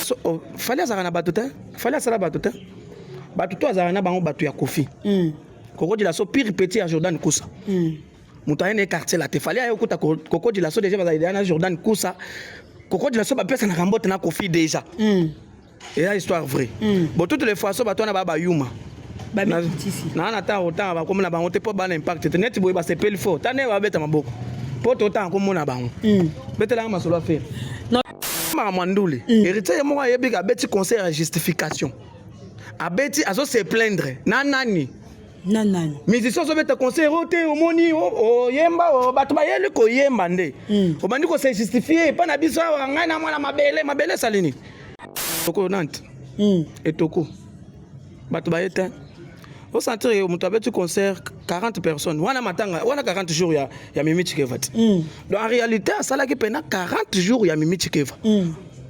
So, oh, Fally azalaka na bato te, Fally asala bato te. Bato to azalaka na bango, bato ya Kofi. Kokodila so pire petit ya Jordan Kusa. Moto aye na quartier la te. Fally aye okuta Kokodila so déjà bazali na Jordan Kusa. Kokodila so bapesanaka mbote na Kofi déjà. Eza histoire vraie. Bon, toutes les fois so bato wana baa bayuma. Bamikitisi. Naa na ntango otanga bakomona bango te mpo bana impact te. Neti boye basepeli fo ta nde babeta maboko mpo totanga komona bango. Betelanga masolo affaire. Non. Makambo ya ndule, Héritier ye moko ayebi ke abeti concert ya justification, abeti azo se plaindre na nani? Na nani? Musicien ozobeta concert oyo te, omoni oyemba, bato bayeli koyemba nde obandi kose justifier epa na biso awa. Ngai na mwana mabele, mabele esali nini? Toko Nantes. Etoko bato baye te. Osentir ye moto abeti concert 40 personnes wana, matanga wana 40 jours ya Mimi Chikeva te. Donc en réalité asalaki mpena 40 jours ya Mimi Chikeva.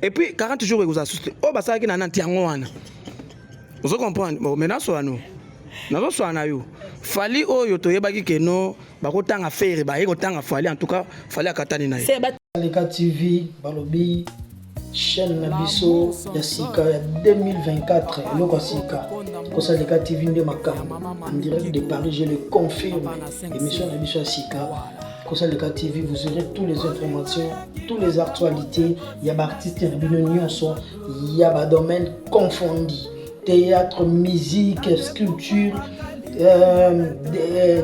Et puis 40 jours ekozala susu te oyo basalaki na Nantes yango wana. Ozo comprendre? Bon, maintenant soano nazoswana na yo. Fally oyo toyebaki keno bakotanga Ferre, baye kotanga Fally. En tout cas Fally akatani na ye. Se ba Leka TV, balobi chaîne na biso ya sika ya 2024, eloko ya sika Kosaleka TV nde makambo. En direct de Paris, je le confirme, émission na biso ya sika Kosaleka TV, vous aurez toutes les informations, toutes les actualités ya baartiste na bino nyonso ya badomaine confondi, théâtre, musique, sculpture,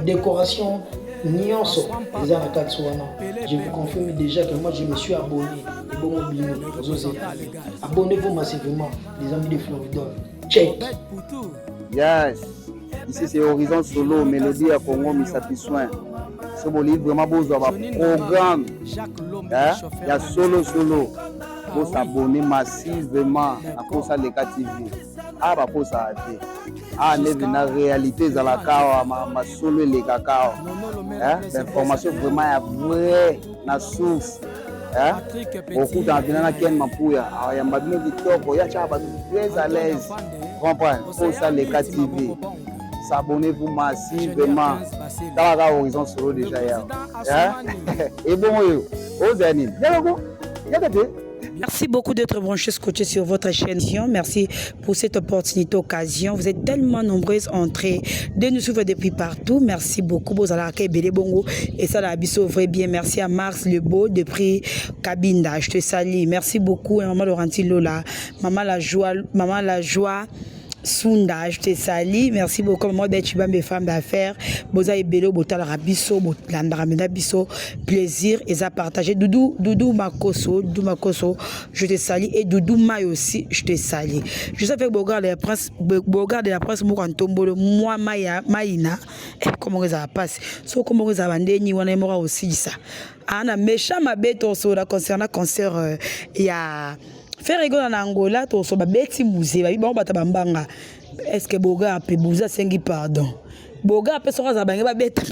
décoration, nyonso eza na kati wana. Je vous confirme déjà que moi, je me suis abonné. Ebongo bino ozozela? Abonnez-vous massivement, les amis de Floridol. Check. Yes, ici c'est Horizon Solo, Mélodie ya Congo, Misapi Soin. So bolingi vraiment bozwa baprogramme ya solo solo, bosabonner massivement na Kosa Leka TV. Awa bakosaka te, awa nde na réalité ezalaka awa, masolo elekaka awa, bainformation vraiment ya vrai na source. Okutana mpena na Ken Mapuya, ayamba bino kitoko, ya tiaka bato très à l'aise, comprendre. Kosa Leka TV, s'abonnez-vous massivement. Talaka Horizon Solo déjà yawa ebongo oyo ozala nini yakako yaka te. Merci beaucoup d'être branché, scotché sur votre chaîne. Merci pour cette opportunité, occasion. Vous êtes tellement nombreuses entrées de nous suivre depuis partout. Merci beaucoup. Bozalaka ebele bongo. Et ça, la biso vrai bien. Merci à Mars Le Beau depuis Kabinda. Je te salue. Merci beaucoup. Maman Laurentine Lola. Maman la joie. Maman la joie. Sunda, je te salue. Merci beaucoup. Maman Beth femme d'affaires. Boza ebele botalaka biso, bolandaka mena biso. Plaisir et à partager. Doudou, Doudou Makoso, Doudou Makoso, je te salue. Et Doudou Maï aussi, je te salue. Je sais avec Bogard de la Prince, Bogard de la Prince, moi, Tombolo, moi, Maya, Maïna, et comment ça passe? So, comment ça va, ndeni, wana mora aussi, ça. Ana méchant mabe tosola concernant concert ya Ferre Gola na Angola. Toso babeti musée, babi bango bato bambanga. Est ce que Boga mpe buza asengi pardon? Boga mpe soko azala bange babeta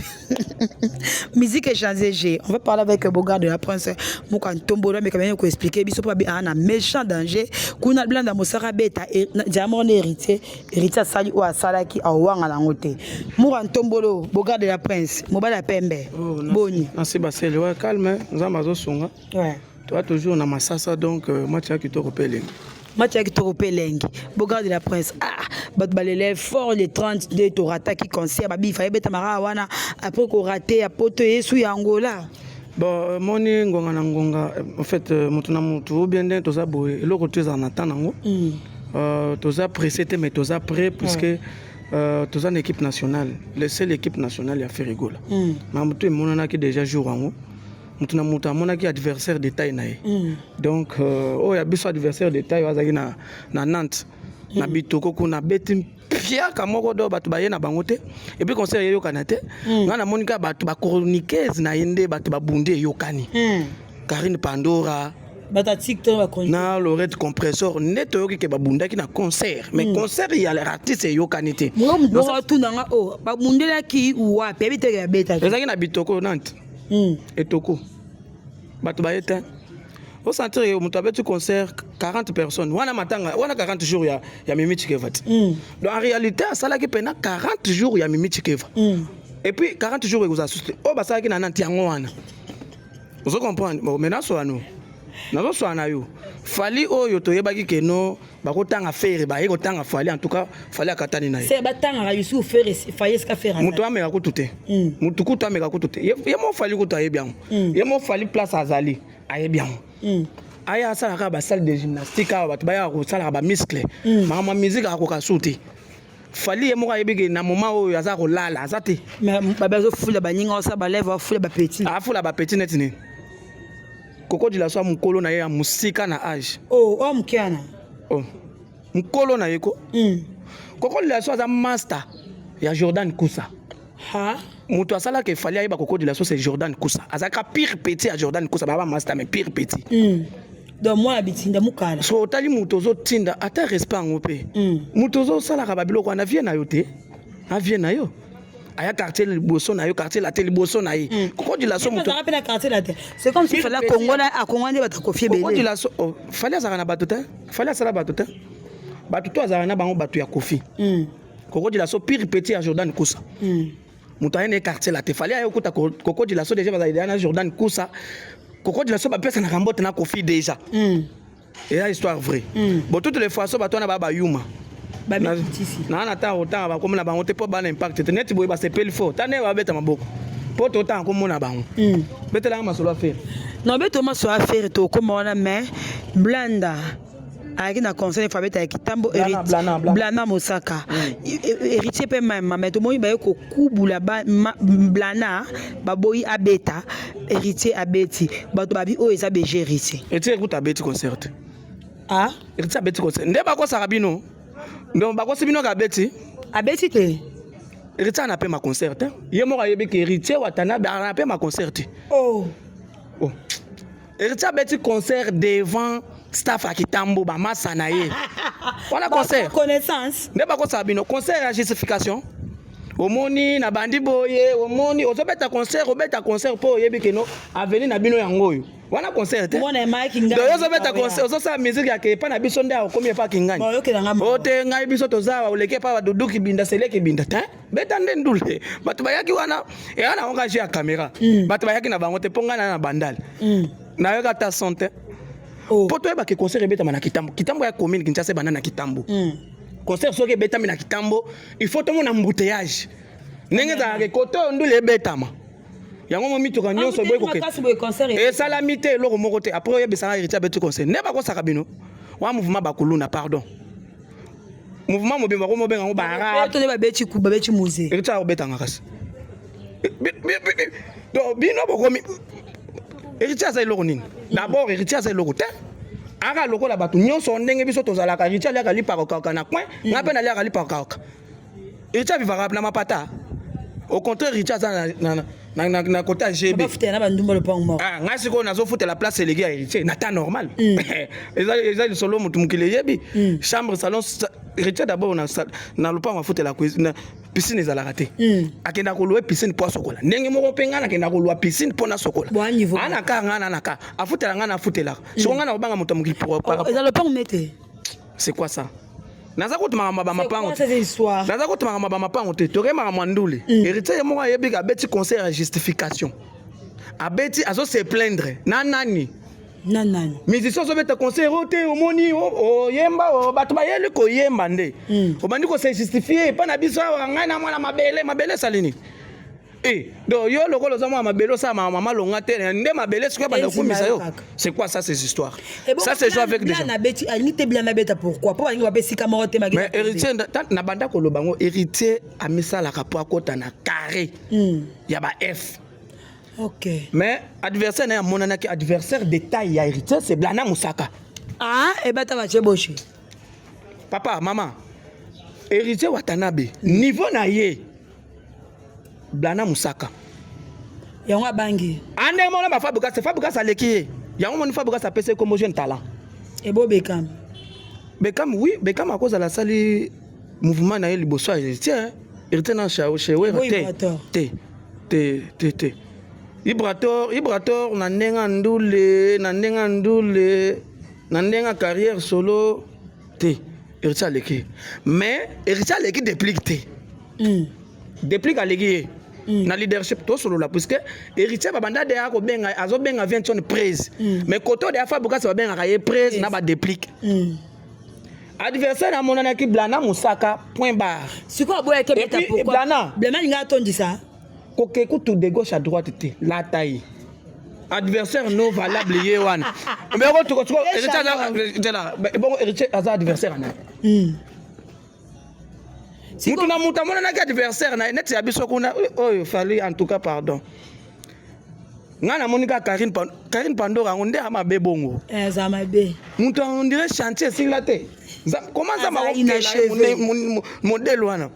musique échange g. On va parler avec Boga de la Prince moko ntombolo, ameka bene koexpliquer biso mpo babi aa na méchant danger kuna. Blanda mosaka abeta nzela moko na Héritier. Héritier asali oyo asalaki, awanga nango te. Moko ntombolo, Boga de la Prince, mobali ya pembe, boni? Nasi basele ouais, calme, Nzambe azosunga. Toa toujours na masasa, donc match ya kitoko mpe elengi. Match ya kitoko mpe elengi. Bogard de la Prince, ah, bato balela fort le 32, torataki concert. Babifa ebetamaka wana après korater ya poto yesu ya Angola. Bon, moni ngonga na ngonga, en fait motu na motu ou bien nde toza boye, eloko to ezala na temps nango. Toza pressé te, mais toza prêt puisque toza na équipe nationale, le seule équipe nationale ya Ferre Gola. Makambo to emonanaki déjà jour yango, motu na moto amonaki adversaire de taille na ye. Donc oyo ya biso adversaire de taille oyo azalaki na Nantes na bitoko kuna, abeti piaka moko do bato baye na bango te. Et puis concert eyokana te. Ngai namoni kaka bato bachroniqueuse na ye nde bato babundi, eyokani. Karine Pandora bato ya TikTok bachronique na Lorette Compressor nde toyoki ke babundaki na concert, mais concert ya artiste eyokani te. Moko atunanga o babundelaki wapi, yebi teke abetaki. Ezalaki na bitoko Nantes. Etoko bato baye te. Osentir ye moto abeti concert 40 personnes wana, matanga wana 40 jours ya Mimi Chikeva te. Donc en réalité asalaki mpena 40 jours ya Mimi Chikeva. Et puis 40 jours ekozala susu te oyo basalaki na Nantes yango wana. Ozo comprendre? Bon, maintenant soano. Nazoswana na yo. Fally oyo toyebaki que no bakotanga Ferre, baye kotanga Fally. En tout cas, Fally akatani na ye. Se batangaka Yusu Ferre, Fally esika Ferre. Moto ameka kutu te. Motu kutu ameka kutu te. Ye mo Fally kutu ayebi yango. Ye mo Fally, place azali, ayebi yango. Aya asalaka basalle de gymnastique awa, bato bayaka kosalaka bamuscle. Makambo ya musique akoka su te. Fally ye moko ayebi ke na moment oyo aza kolala, aza te. Mais babe azofula baninga, osala balève, afula bapetits. Afula bapetits neti nini? Koko Dilaso mokolo na ye ya mosika na age. Oh, oyo moke wana. Oh. Mokolo na ye ko. Koko Dilaso aza master ya Jordan Kusa. Ha. Moto asalaka e Fally ayeba Koko Dilaso, c'est Jordan Kusa. Azalaka pire petit ya Jordan Kusa, baba master, mais pire petit. Donc mwana bitinda mokala. So otali moto ozotinda, ata respect yango mpe. Moto ozosalaka babiloko wana, vie na yo te, avie na yo aya quartier liboso na yo, quartier la te liboso na ye. Koko Dilaso moto azalaka mpe na quartier la te. C'est comme si Fally Kongo na akongo nde bato Kofi Koko ebele. Dilaso, oh, Fally azalaka na bato te. Fally asala bato te. Bato to azalaka na bango, bato ya Kofi. Koko Dilaso, pire petit ya Jordan Kusa. Moto aye na ye quartier la te. Fally aye okuta Koko Dilaso déjà bazali deja na Jordan Kusa. Koko Dilaso bapesanaka mbote na Kofi déjà. Eza histoire vraie. Bon, toutes les fois so bato wana baa bayuma. Bamikitisi. Naa na ntango kotanga bakomi na bango te mpo bana impact te. Neti boye basepeli fo ta nde babeta maboko mpo totanga komona bango. Betelanga masolo a Ferre. Non, beto maso a Ferre, tokóma wana. Mais Blanda ayaki na concert, efa abetaka kitambo. Blana, Blana, Blana. Blana Mosaka, Héritier mpe mama. Mais tomoni baye kokubula Blana, baboyi abeta, Héritier abeti. Bato babi oyo eza BG Héritier. Héritier ekuta abeti concert te. Ah. Héritier abeti concert nde bakosaka bino. Donc bakosi bino ka abeti. Abeti te. Héritier ana mpe ma concert te. Ye moko ayebi ke Héritier Watanabe ana mpe ma concert te. Oh. Oh. Héritier abeti concert devant staff ya Kitambo, bamasa na ye wana, concert. Connaissance. Nde bakosaka bino, concert ya justification. Omoni na bandi boye, omoni ozobeta concert, obeta concert mpo oyebi keno avenir na bino yango oyo wana, concert te. Mwana emayaki ngai. Donc ozobeta concert, ozosala musique yake epa na biso nde akomi epa kingani. Bayokelanga mawa. O te, ngai biso toza awa, oleki epa badudu kibinda, sele kibinda te, beta nde ndule. Bato bayaki wana, eya na ngo jeu ya caméra. Bato bayaki na bango te mpo ngai na na bandale. Nayoka ata son te. Oh. Mpo toyebake concert ebetama na Kitambo. Kitambo ya commune Kinshasa, ebanda na Kitambo. Concert soki ebetami na Kitambo, il faut tomona embouteillage ndenge ezalaka kote oyo ndule ebetama yango mo mituka nyonso eboyi kokende. Makasi boye concert. Esalami te, eloko moko te. Après oyebisanga Héritier abeti concert, nde bakosaka bino wa mouvement bakuluna. Pardon, mouvement mobimba komobenga yango baarabe. To nde babeti ku babeti musée. Héritier akobetanga kasi. Donc bino bokomi Héritier aza eloko nini? D'abord, Héritier aza eloko te. Aka lokola bato nyonso ndenge biso tozalaka. Héritier aliaka lipaka kaka na coin, nga mpe naliaka lipaka kaka. Héritier avivaka na mapata. Au contraire, Héritier aza na côté ya GB. Bafutela na bandumba lopango moko. Ah, ngai sikoyo nazofutela place eleki ya Héritier na temps normal. Eza lisolo motu mokili eyebi. Chambre, salon, Héritier d'abord na lopango afutela, na piscine ezalaka te. Akenda kolwa piscine mpo asokola. Ndenge moko mpe ngai nakenda kolwa piscine mpo nasokola. Bon, niveau. Ana ka ngai na ka afutela, ngai nafutelaka. Siko ngai nakobanga moto ya mokili Oh, eza lopango nete. C'est quoi ça? Naza kutu makambo ya bamapango C'est quoi cette histoire? Naza kutu makambo ya bamapango te. Toke makambo ya ndule. Héritier ye moko ayebi ke abeti concert ya justification. Abeti, azo se plaindre na nani? Na nani? Musicien ozobeta concert oyo te, omoni oyemba, bato bayeli koyemba nde. Obandi kose justifier epa na biso awa, ngai na mwana mabele. Mabele esali nini? Eh, donc yo lokola oza mwana mabele, osala mama malonga te nde mabele sikoyo banda Enzima kokumisa yo yo. kaka. C'est quoi ça, ces histoires? Ça, c'est jouer avec des gens. Blana abeti, alingi te Blana abeta. Pourquoi? Mpo balingi bapesika moko te. Mais Héritier na banda koloba ngo, Héritier amisalaka mpo akota na carré ya ba F. Mais adversaire na ye amonanaki, adversaire de taille ya Héritier, c'est Blana Mosaka. Ah, ebata batie boshe. Papa, mama, Héritier Watanabe, niveau na ye, Blana Mosaka. Yango abangi. Andenge mona baFabregas, Fabregas aleki ye. Yango moni Fabregas apesi ye kombo jeune talent. Ebobekama. Bekam, oui, Bekam akozala asali mouvement na ye liboso ya Héritier. Héritier na Shewera te. Ibrator. Te te te te, Ibrator, Ibrator na ndenge ya ndule, na ndenge ya ndule, na ndenge ya carrière solo te, Héritier aleki. Mais Héritier aleki Déplique te. Déplique aleki ye. Na leadership tosolola, puisque Héritier babanda deya kobenga, azobenga Vienson Prese, mais koto deya Fabregas babengaka ye Prese na badéplique. Adversaire amonanaki Blana Mosaka, point barre. Sikoyo aboyaki ebeta. Et puis, Pourquoi? Blana. Blana alingi atondisa. Koke kutu de gauche à droite te, lata ye adversaire non valable ye wana. Mais bongo Héritier aza adversaire na ye. Mutu na mutu amonanaki adversaire na ye. Neti ya biso kuna oyo Fally, en tout cas pardon, ngai namoni kaka Karine, Karine Pandora yango nde amabe bongo. Eza mabe. Mutu on dirait chantier esila te. Comment Nzambe Aza akokela inachevé. modèle wana?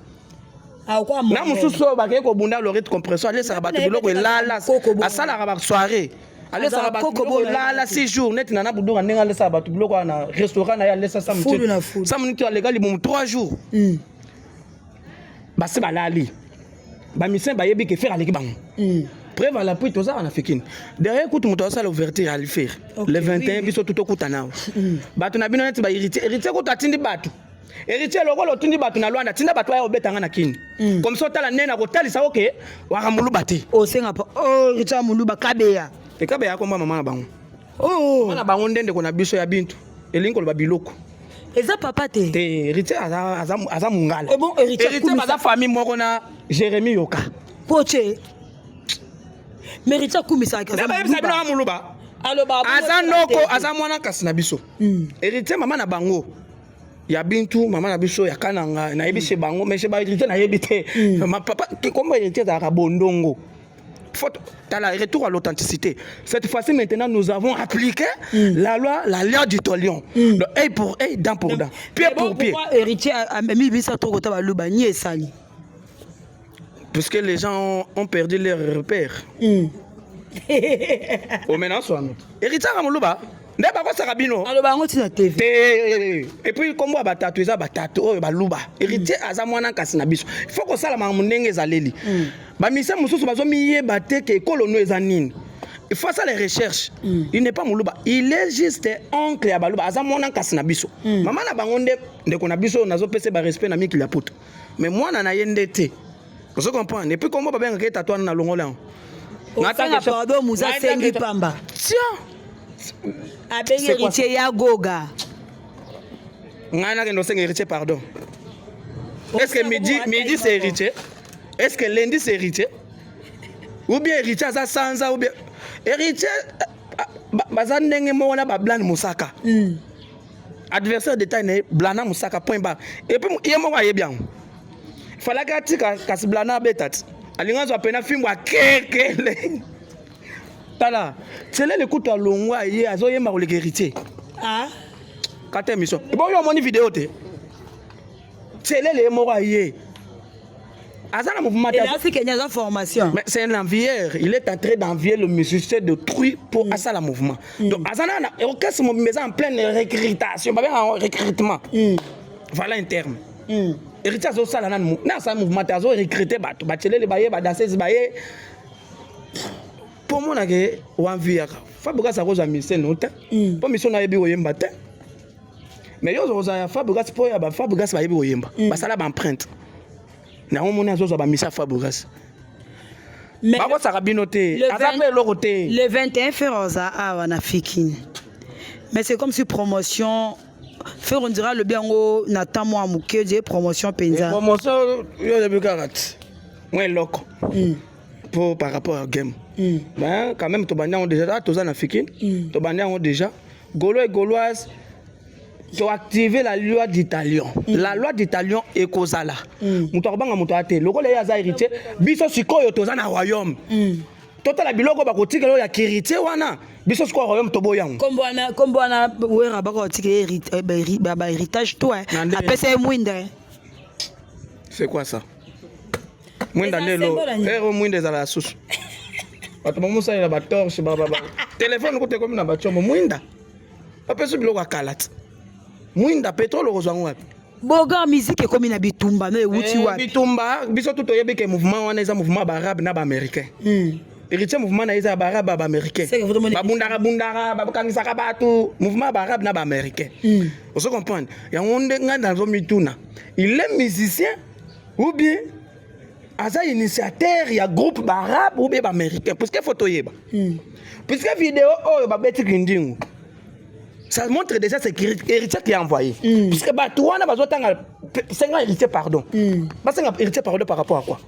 Akwa. Na mosusu oyo bakei kobunda lorite compression, alesaka bato biloko elala. Koko bongo. Asalaka basoirée, alesaka Azala bato koko biloko bongo. elala 6 jours, neti nana budunga ndenge alesaka bato biloko wana na restaurant na ye, alesa Fulu na fulu. Samuniti aleka libumu 3 jours. Basi balali, bamisien bayebi ke Ferre aleki bango. Preuve à l'appui, toza na Fikine derrière kutu moto asala ouverture ya Ferre le 21. Biso tu tokutana awa, bato na bino neti bahéritier. Héritier kutu atindi bato. Héritier, lokola otindi bato na Lwanda, tinda bato aya obetanga na Kini, comme ça otala ndenge na kotalisa oke waka moluba te. Osenga pa oh, Richard Moluba Kabeya. Ekabeya komba mama na bango. Oh. Mama na bango nde ndeko na biso ya Bintu, elingi koloba biloko. Eza papa te. Te, Héritier aza mongala. Eh bon, Héritier Héritier baza famille moko na Jérémi Yoka. Poche, mais Héritier akumisaka. Nde bayebisa bino aza moluba. Aloba. Aza noko, aza mwana kasi na biso. Héritier, mama na bango ya Bintu, mama na biso ya Kananga, nayebi chez bango, mais chez bahéritier nayebi te. Ma papa kombo Héritier ezalaka Bondongo. Faut tala retour à l'authenticité. Cette fois-ci maintenant, nous avons appliqué la loi, la loi du talion. Donc œil pour œil, dent pour dent, pied pour pied. Pourquoi Héritier amemi biso tokota baluba ni esali? Puisque les gens ont perdu leur repère. Omena swano Héritier aka moluba nde bakosaka bino. Aloba yango ntina TV. Te, et puis kombo ya batatu eza batatu oyo baluba. Héritier aza mwana kasi na biso. Il faut kosala makambo ndenge ezaleli. Bamise mosusu bazomiyeba te ke ekolo no eza nini. Il faut asala recherche. Il n'est pas moluba, il est juste oncle ya baluba. Aza mwana kasi na biso. Mama na bango nde ndeko na biso oyo nazopesa barespect na mikili ya poto, mais mwana na ye nde te. Ozo comprendre? Et puis kombo babengaka ye tatu wana na longola yango. Osenga pardon, Muza asengi pamba. Tiens. Abengi C'est quoi? Héritier ya Goga. Ngai nakende osenga Héritier pardon? Est ce que midi c'est Héritier? Est ce que lundi c'est Héritier? Ou bien Héritier aza sanza? Ou bien Héritier baza ndenge moko na bablane Mosaka. Adversaire de taille na ye Blana Mosaka, point barre. Et puis ye moko ayebi yango. Falaki atika kasi Blana abeta ti alingi azwa pena fimbo akekele. Tala tielele kutu alongwa, ye azoyemba koleka Héritier. Ah. Kata émission bon, yo omoni video te. Tielele ye moko aye aza na mouvement te. Elasi Kenya aza formation. Mais c'est un envieur. Il est en train d'envier le musicien d'autrui pour mm. asala mouvement. Donc aza na orchestre mobimba eza en pleine recrutation, babengaka yango recrutement. Voilà un terme. Héritier azosala nanu na asala mouvement te, azorecrute bato, batielele baye, badanseuse baye, mpo monake wanviaka. Fabregas akozwa musicien no te, mpo mission nayebi koyemba te. Mais yo okozala ya Fabregas mpo ya baFabregas bayebi koyemba, basala baempreinte nango. Moni azozwa bamisa Fabregas. Mais bakosaka bino te. Le Aza 20 mpe eloko te. Le 21, Ferre aza awa na Fikini, mais c'est comme si promotion Ferre, on dirait alobi yango na temps mwa moke die promotion mpenza. Promotion yo oyebi kaka ti mwa eloko po par rapport à game. Mais quand même tobandi yango déjà. Ah, toza na Fikini, tobandi yango déjà. Gaulois et Gauloise, toactive la loi du talion. La loi du talion ekozala. Moto akobanga moto aya te. Lokola ye aza héritier, biso sikoyo toza na royaume. Totala biloko bakotikela oyo ya héritier wana. Biso sikoyo royaume toboya yango. Kombo wana Wera bakotika bahéritage to Na ndenge- apesa ye mwinda. C'est quoi ça, mwinda? Eza Nde elo symbole ya nini? ero mwinda ezalaka susu. Bato bamosalela batorche, telefone kuta ekomi na batiombo. Mwinda bapesi biloko ya kala ti mwinda pétrole okozwa yango wapi? Boga musique ekomi na bitumba no ewuti Eh, wapi? Bitumba, biso tu toyebi ke mouvement wana eza mouvement ya baarabe na baaméricain. Héritier, mouvement na ye eza ya baarabe ya baaméricain. C'est que vraiment- Babundaka bundaka, bakangisaka bato, mouvement ya baarabe na baaméricain. Ozo comprendre yango nde ngai nazomituna: il est musicien ou bien Aza initiateur ya groupe baarabe ou bien baaméricain, puisque faut toyeba, puisque vidéo oyo babeti kindingu, ça montre déjà c'est Héritier qui a envoyé, puisque bato wana bazotanga senga Héritier pardon. Basenga Héritier pardon par rapport à quoi?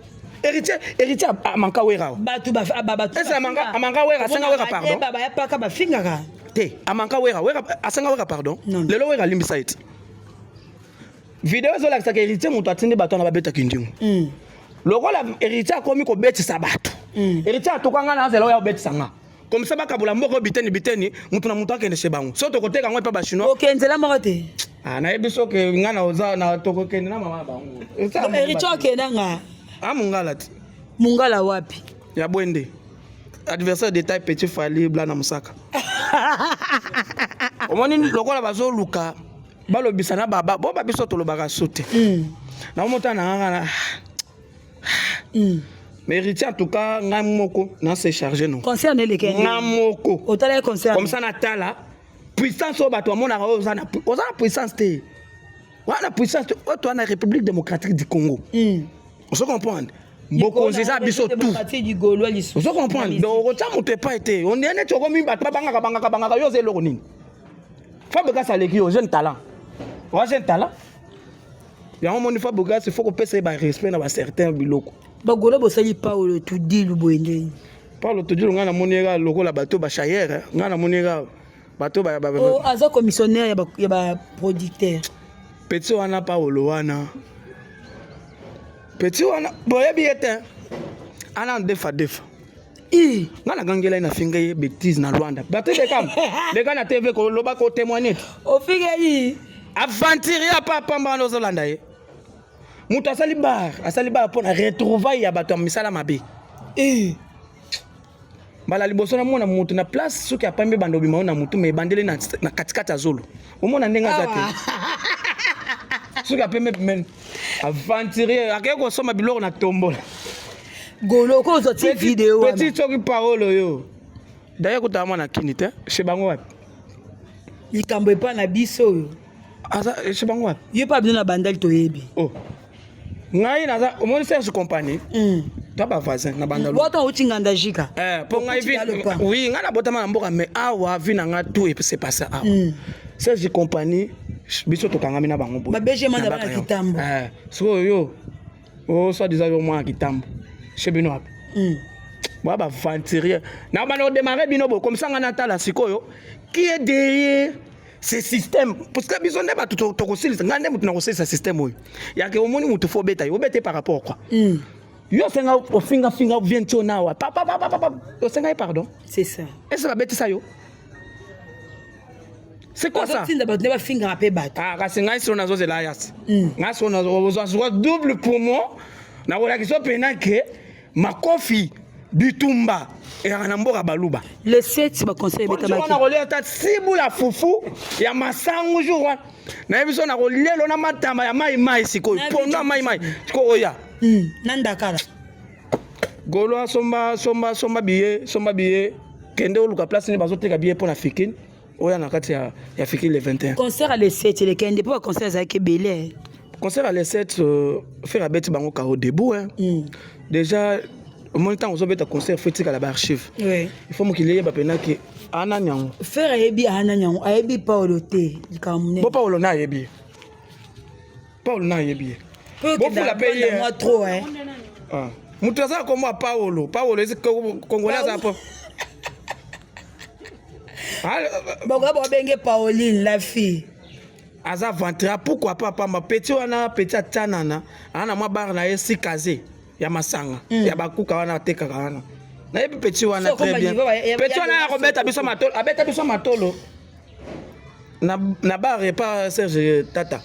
Héritier amanka Wera. Bato Est-ce amanka Wera, asenga Wera pardon? Bayapaka, bafingaka. Te, amanka Wera. Wera asenga Wera pardon? Non. Lelo Wera alimbisa ye te. Video ezolakisaka Héritier moto atindi bato wana babetaki ndingo. Lokola Héritier akomi kobetisa bato, Héritier atoka nga na azela oyo abetisa nga comme ça, bakabola mboka oyo biteni biteni, mutu na mutu akende chez bango. So tokoteka yango epa bachinois. Okende nzela moko te. Ah, nayebi soki nga na oza na tokokende na mama na bango. Héritier okenda nga. A mongala te. Mongala wapi? Ya bwende, adversaire de taille, petit Fali blana mosaka. Omoni lokola bazoluka balobisa na baba bo babiso, tolobaka so te. Naomota na nganga na mais Héritier, en tout cas ngai moko na se charge no. Concert neleke. Nga moko. Otala concert. Comme ça natala puissance oyo bato bamonaka oyo oza na puissance te, wana puissance te oyo toza na République démocratique du Congo. Ozo comprendre, bokonzi eza biso tout. Démocratique du Gaulois lisusu. Ozo comprendre, donc okotia moto epai te. Ondie neti okomi bato babangaka bangaka bangaka yo, oza eloko nini? Fabregas aleki yo, jeune talent, oa jeune talent yango. Omoni Fabregas, il faut kopesa ye barespect na bacertain biloko. Bagaulois bosali Paulo Tudilu boye ndeni? Paulo Tudilu, ngai namoni ye kaka lokola bato bachayere. Ngai namoni kaka bato Oh, aza commissionnaire ya baproducteur. Petit wana, Paulo wana, petit wana boyebi ye te, ana defa defa. I ngai nagangela ye, nafinga ye bétise na Lwanda. Bato leka leka na TV koloba, kotémoigne. Ofingeli. Aventurier apa pamba wana, ozolanda ye. Moto asali bar, asali bar mpo na retrouvaille ya bato ya misala mabe. I Mbala liboso namona moto na place, soki apambi bando obima oyo na motu, me ebandeli na katikati ya zolo, omona ndenge aza te. Soki apembe pembeni, aventurier akei kosomba biloko na tombola. Golo okozwa ti video wana. Petit soki parole oyo daye kutaka mwana kini te, chez bango wapi? Likambo epa na biso oyo. Aza chez bango wapi? Ye mpe abino na Bandali, toyebi. Oh, ngai naza, omoni Serge Compagnie, to bavoisin na Bandalo. Wata outi nganda jika. Eh, mpo ngai Okuti lopango. Oui, ngai nabotama na mboka, mais awa vie na ngai tout se passe awa. Serge Compagnie, biso tokangami na bango boye. Ba BG Manda Na bana baka yo. Kitambo. Eh, sikoyo yo o soit disant yo mwana Kitambo, chez bino wapi? Boya baaventurier na bana odémarre bino boye comme ça. Ngai natala sikoyo qui est derrière ce système, parce que biso nde bato tokosilisa. Ngai nde moto nakosilisa système oyo yake. Omoni moto faut obeta ye, obeta ye par rapport quoi? Yo osenga, ofingafinga vient tio na awa papapapapa, osenga ye pardon? C'est ça. Ese babetisa yo, c'est quoi ça? Azotinda bato nde bafingaka mpe bato. Ah, kasi ngai solo nazozela ayasi. Ngai solo nazozwa double poumon, nakolakisa mpena ke makofi bitumba eyaka na mboka baluba. Le 7 baconcert wana ebetamaki. Kolia ata sibula fufu ya masangu jour wana, nayebi so nakolielo na matamba ya mai mai sikoyo. Na Pondu ya mai mai sikoyo oya. Na ndakala. Golo asomba, somba, somba billet, somba billet, kende oluka place nini bazoteka billet mpo na Fikine, oya na kati ya Fikine le 21. Concert ya le 7 elekende mpo baconcert ezalaki ebele. Concert ya le 7, Ferre abeti bango kao debout, hein. Déjà omoni ntango ozobeta concert, faut etikala baarchive. Il faut mokili eyeba mpena ke anani yango. Ferre ayebi anani yango, ayebi Paulo te, likambo monene. Bo Paulo na ayebi ye, Paulo na ayebi ye. Bofula mpe ye. Mwa trop, hein. Ah. Moto aza kombo ya Paolo, Paolo ezi congolais aza po. Ah, bakoya babenge Pauline la fille. Aza aventurier, pourquoi pas pamba petit wana, petit atianana aa na mwa bar na ye sikaze ya masanga ya bakuka wana atekaka wana. Nayebi petit wana So, très komba bien. niveau Petit wana ya kobeta biso matolo, abeta biso matolo na bar epa Serge Tata.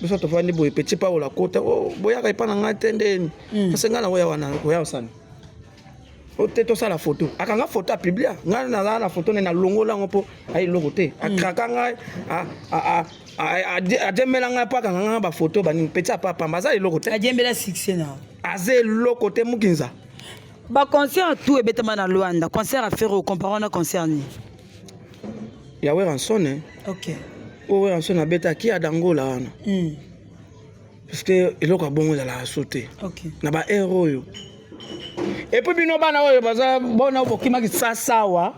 Biso tofandi boye, petit Paolo akota: "Oh, boyaka epa na ngai te ndeni?" Ase ngai na oya wana oya osani o te, tosala photo. Akanga photo, apublia. Ngai nazala na photo nde nalongola yango mpo ayi eloko te. Akraka ngai, adiembela ngai mpo akanga ngai bafoto banini. Petit apa pamba aza eloko te. Adiembela succès na. Aza eloko te, mukinza. Baconcert tout ebetama na Lwanda, concert ya Ferre ocompare na concert nini? Ya Werrason. Ok. Oyo Werrason abetaki ya Dangola wana. Parce que eloko ya bongo ezalaka so te. Na ba heure oyo. Et puis bino bana oyo baza bona bokimaki sasawa.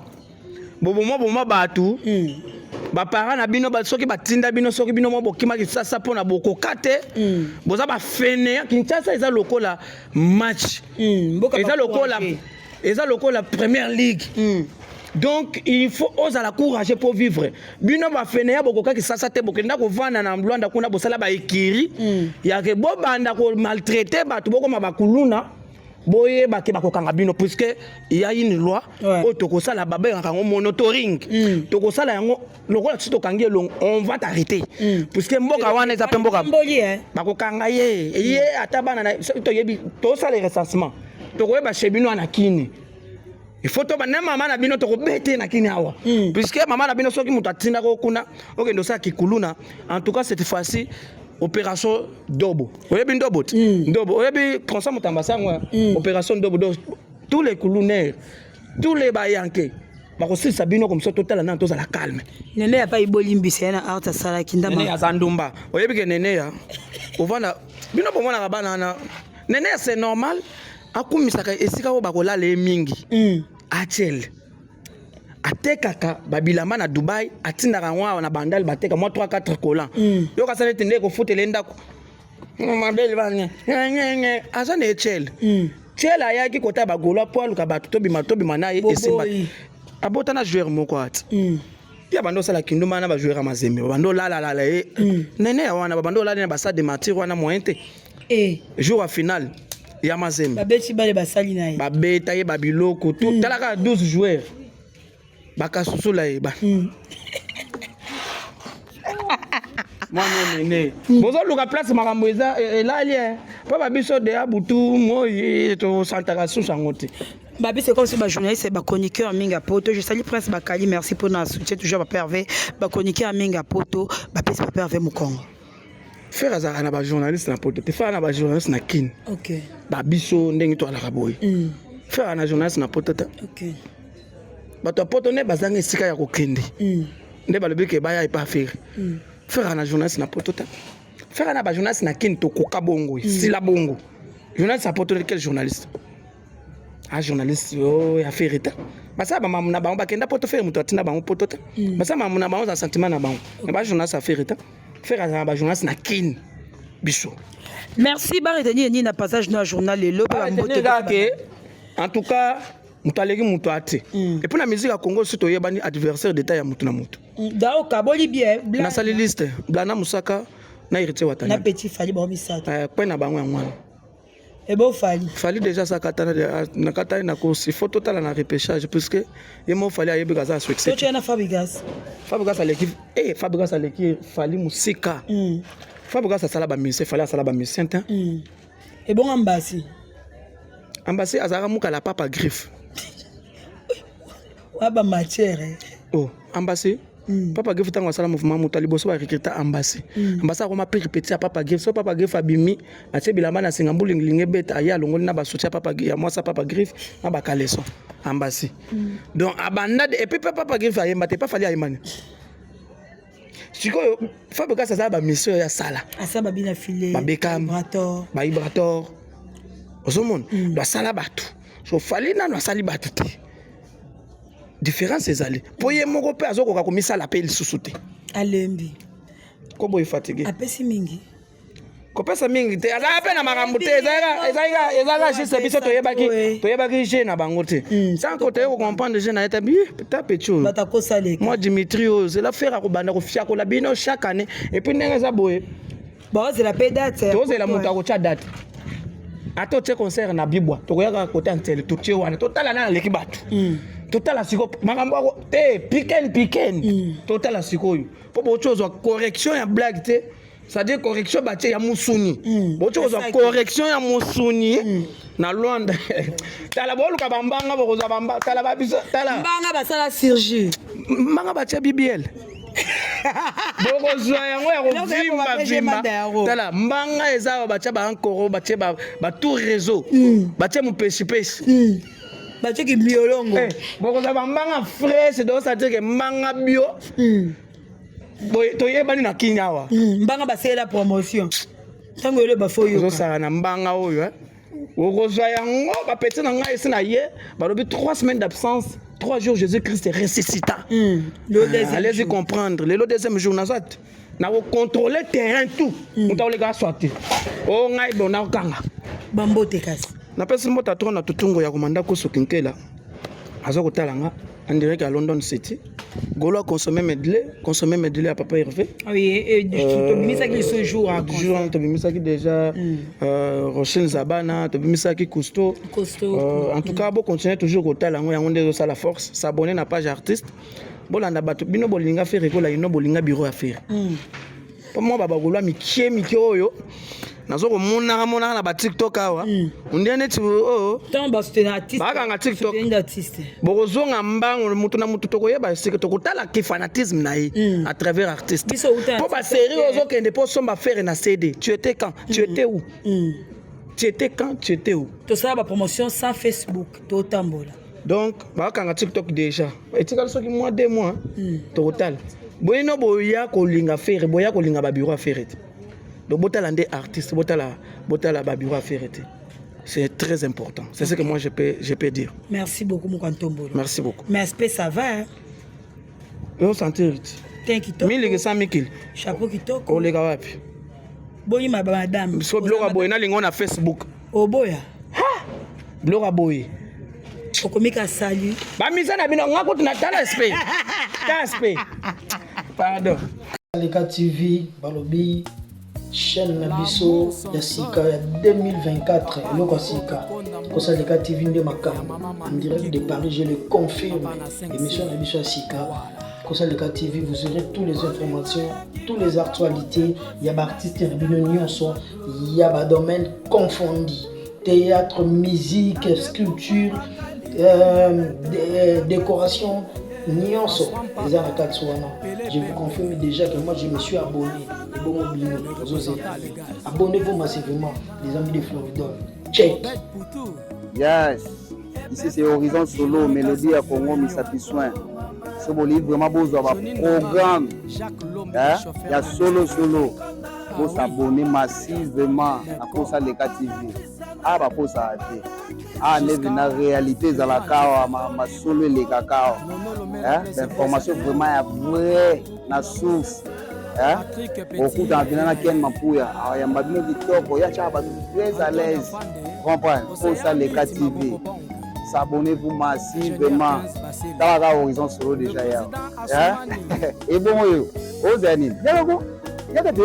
Boboma boma bato. Baparent na bino soki batinda bino, soki bino mo bokimaki sasa mpona bokoka te. Boza bafene. Kinshasa eza lokola match. Eza lokola première ligue. Donc il faut ozala courageux pour vivre. Bino bafene ya bokokaki sasa te, bokenda kovanda na Lwanda kuna, bosala baekiri yake, bobanda komaltraiter bato, bokoma bakuluna. Boyebake bakokanga bino, puisque il y a une loi oyo tokosala, babengaka yango monitoring. Tokosala yango lokola soki tokangi elongo, on va t'arrêter, puisque mboka wana eza mpe mboka Mboli, eh. bakokanga ye ata bana na soki toyebi, tosala recensement, tokoyeba chez bino wana kini. Il faut toba na mama na bino, tokobete na kini awa, puisque mama na bino, soki moto atindaka okuna okende osala kikuluna. En tout cas, cette fois-ci, opération Dobo, oyebi Ndobo te? Ndobo, oyebi Constant Mutamba sango? Opération Ndobo, donc tous les kulunaires, tous les bayanke, bakosilisa bino comme ça. Totala nano, tozala calme. Nene ya pa ibolimbisa ye na art asalaki. Nene ndama. Aza ndumba. Oyebi ke nene ya ovanda, bino bomonaka bana wana. Nene ya, c'est normal akumisaka esika oyo bakolala ye mingi. Atiel atekaka babilamba na Dubai, atindaka yango awa na Bandale, bateka mwa 3 4 collant. Yoka sala ete nde ekofutela ye ndako mabele bane aza na etiel. Tiel ayaki kota bagaulois mpo aluka bato tobima, tobima na ye esimba. Boboyi. Abota na joueur moko ati ya bando osala kindumba na bajoueur ya Mazembe, babando olalalala ye. Nene ya wana, babando olala na bastade de Martyr wana, moyen te. Jour ya finale ya Mazembe, babeti bale, basali na ye. Babeta ye babiloko tu. Tala kaka 12 joueurs bakasusula ye ba mwana nene. Bozoluka place makambo eza elali e mpo babiso deya butu moi tosantaka susu yango te. Babi, c'est comme si bajournaliste, bachroniqueur mingi ya poto. Je salue Prince Bakali, merci pour na soutien toujours. Papa Hervé, bachroniqueur mingi ya poto bapesi Papa Hervé mokongo. Frère azalaka na bajournaliste na poto te, frère na bajournaliste na Kine. Babiso ndenge toalaka boye, frère na journaliste na poto te. Bato ya poto nde bazanga esika ya kokende, nde balobi ke baya epa Ferre. Frère na journaliste na poto te, frère na bajournaliste na Kine. Tokoka bongo, esila bongo. Journaliste ya poto, quel journaliste? A journaliste oyo ya Ferre te, basala bamamu na bango, bakenda poto. Ferre moto atinda bango poto te. Basala mamu na bango, za sentiment na bango, me bajournaliste ya Ferre te. Ferre azala na bajournaliste na Kine, biso. Merci. Baretenir nini na passage no ya journal lelo mpe bambote? Kaka ke en tout cas moto aleki moto ate. Et puis na musique ya Congo si toyebani adversaire d'état ya moto na moto. Da okaboli bien. Nasali liste: Blana Mosaka na Héritier na Watanabe. Petit Fali, bango misato. Kpe na bango yango wana. Ebo Fali. Fali déjà aza katana na katani na course. Il faut totala na repêchage, puisque ye mo Fali ayebi kaza succès. Totia na Fabigas. Fabrigas aleki, eh, Fabrigas aleki Fali mosika. Fabrigas asala bamusicien, Fali asala bamusicien te. Ebonga mbasi. Ambasi azalaka mokala Papa Griffe. Wa bamatière. Oh, ambasi. Papa Griffe, ntango asala mouvement, moto ya liboso barecruta ambasi. Ambasi akoma pire petit ya Papa Griffe. So Papa Griffe abimi, atie bilamba na singa, mbulingilingi ebeta, aye alongoli na basoutien ya papa, ya mwasi ya Papa Griffe na bakaleson. Ambasi donc abanda et puis mpe Papa Griffe ayemba te, pa Fali ayembani. Sikoyo Fabrikas azala bamission oyo asala. Asa babina file. Babekam. Vibrator. Baibrator, ozomona. Do asala bato, so Fali nano asali bato te. Différence ezali mpo ye moko mpe azokoka komisala mpe lisusu te. Alembi. Kobo efatigue. Apesi mingi. Kopesa mingi te, azalaka mpe na makambo te. Ezalaka juste biso toyebaki jeu na bango te. Sans ko toye kocomprendre jeu na ye te, ta petit oyo. Bato akosaleka. Moi Dimitri oyo zela, Ferre akobanda kofiakola bino chaque année. Et puis ndenge eza boye, baozela mpe date. Tozela moto akotya date. Ata otie concert na bibwa, tokoyaka kote ya ntele, totie wana, totala nani aleki bato. Totala sikoyo makambo yako te, piken piken. Totala sikoyo mpo boti ozwa correction ya blague te, c'est-à-dire correction batie ya musuni. Boti kozwa correction ya musuni na Londres. Tala, boluka bambanga, bokozwa bamba. Tala babiso, tala. Mbanga basala surgie. Mbanga batie BBL, bokozwa yango ya kovimbavimba. Tala, mbanga eza awa, batia baankoro, batie batour réseau, batie mopesipesi. Batiaki miolongo. Bokozwa bambanga fraîche, donc c'est-à-dire ke mbanga bio boye toyebani na Kini awa. Mbanga basalela promotion. Ntango eloba fo yoka. Ozosala na mbanga oyo, eh? Okozwa yango. Bapeti na ngai esi na ye, balobi 3 semaines d'absence, 3 jours Jésus Christ ressuscita. Le deuxième Allez-y jour. comprendre. Lelo deuxième jour, naza te nakocontrôle terrain tout. Moto akoleka aswa te. O ngai bon, nakokanga. Bambote kasi. Napesi mbote tro na tutungo ya komanda kosoki nkela aza kotala nga en direct ya London City. Golo aconsommer medley, consommer medley ya papa Hervé. Oui, et tobimisaki ce jour à Jour wana tobimisaki déjà Rochine Zabana, tobimisaki Cousteau. Costaud. En tout cas, bocontinue toujours kotala yango. Yango nde ezosala force. S'abonner na page artiste, bolanda bato. Bino bolinga Ferre Gola, ino bolinga bureau ya Ferre, mpo mwa babagolwa mike mike oyo nazo komonaka monaka na baTikTok awa, ondie neti oyo Ntango basoutenir artiste. Bakanga TikTok. Soutenir artiste. Bokozonga mbango. Motu na motu tokoyeba esika tokotala ki fanatisme na ye à travers artiste. Biso uta na Mpo TikTok basérie te. ozokende mpo osomba Ferre na CD, tu étais quand, tu étais où? Tu étais quand, tu étais où? Tosala bapromotion sans Facebook, totambola. Donc bakanga TikTok déjà, etikali soki mois, 2 mois, tokotala boyino. Boya kolinga Ferre, boya kolinga babureau ya Ferre te. Donc botala nde artiste, botala, botala babureau ya Ferre te. C'est très important, c'est ce que moi je peux dire. Merci beaucoup, Mokantombolo. Merci beaucoup. Mais aspect, ça va, hein? Osentir ti. Ten kitoko. Miliki sa mikili. Chapeau kitoko. Oleka wapi? Boyima bamadame. So biloko ya boye nalinga na Facebook. Oboya. Biloko ya boye. Okomi ka salut. Bamisa na bino, nga kutu na tala sp ta sp, pardon. Leka TV, balobi chaîne na biso ya sika ya 2024, eloko ya sika, Kosaleka TV nde makambo. En direct de Paris, je le confirme. Émission na biso ya sika, Kosaleka TV, vous aurez toutes les informations, toutes les actualités ya baartiste na bino nyonso ya badomaine confondi: théâtre, musique, sculpture, décoration, nyonso eza na kati wana. Je vous confirme déjà que moi, je me suis abonné. Ebongo bino, ozozela? Abonnez-vous massivement, les amis de Floridol. Check. Yes, ici c'est Horizon Solo, Mélodie ya Congo, Misapi Soin. So bolingi vraiment bozwa baprogramme ya solo solo, bosabonner massivement na Kosa Leka TV. Awa bakosaka te, awa nde na réalité ezalaka awa, masolo elekaka awa, bainformation vraiment ya vrai na source. Okutana mpena na Ken Mampuya, ayamba bino kitoko, ya tiaka bato très à l'aise, comprendre. Kosa Leka TV, s'abonnez-vous massivement. Talaka Horizon Solo déjà yawa. Ebongo oyo ozala nini? Yakako yaka te.